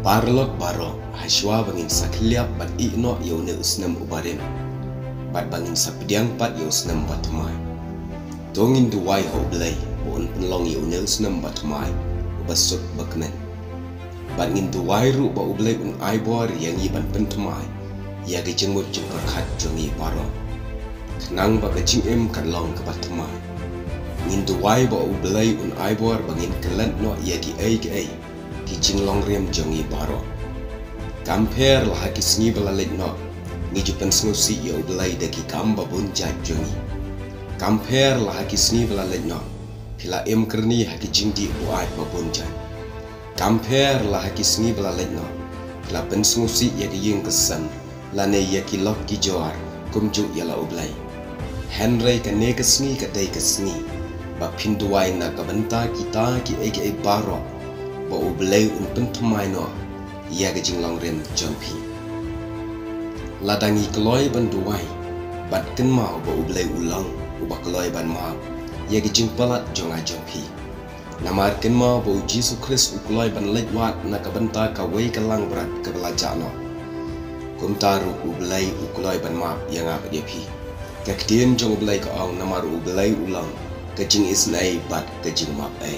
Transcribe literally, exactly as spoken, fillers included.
Paralok baroh, hashwa ba ngin sa khylliap bad ïeh noh ïa une u snem uba rim, bad ba ngin sa pdiang pat ïa u snem ba thymmai, to ngin duwai ha U Blei ba un pynlong ïa une u snem ba thymmai uba suk ba kmen. Bad ngin duwai ruh ba U Blei un ai bor ïa ngi ban pynthymmai ïa ka jingmut jingpyrkhat jong ngi baroh, khnang ba ka jingim kan long kaba thymmai. Ngin duwai ba U Blei un ai bor ba ngin klet noh ïa kiei kiei ki jinglongrim jong ngi baroh. Kam pher la ha ki sngi ba la leit noh, ngi ju pynsngewsih ïa U Blei da ki kam ba bun jait jong ngi. Kam pher la ha ki sngi ba la leit noh, phi la im kyrni ha ki jingdih buaid ba bun jait. Kam pher la ha ki sngi ba la leit noh, phi la pynsngewsih ïa ka ïing ka sem, lane ïa ki lok ki jor, kumjuh ïa la U Blei. Hynrei kane ka sngi ka dei ka sngi ba phin duwai na ka bynta kita kiei kiei baroh, ba U Blei un pynthymmai noh ïa ka jinglongrim jong phi. Lada ngi kloi ban duwai, bad kynmaw ba U Blei u long uba kloi ban map ïa ka jingpalat jong nga jong phi. Namar kynmaw ba U Jisu Khrist u kloi ban leit wad na ka bynta kawei ka langbrot kaba la jah noh. Kumta ruh U Blei u kloi ban map ïa nga bad ïa phi. Ka ktien jong U Blei ka ong, namar U Blei u long ka jingisynei bad ka jingmapei.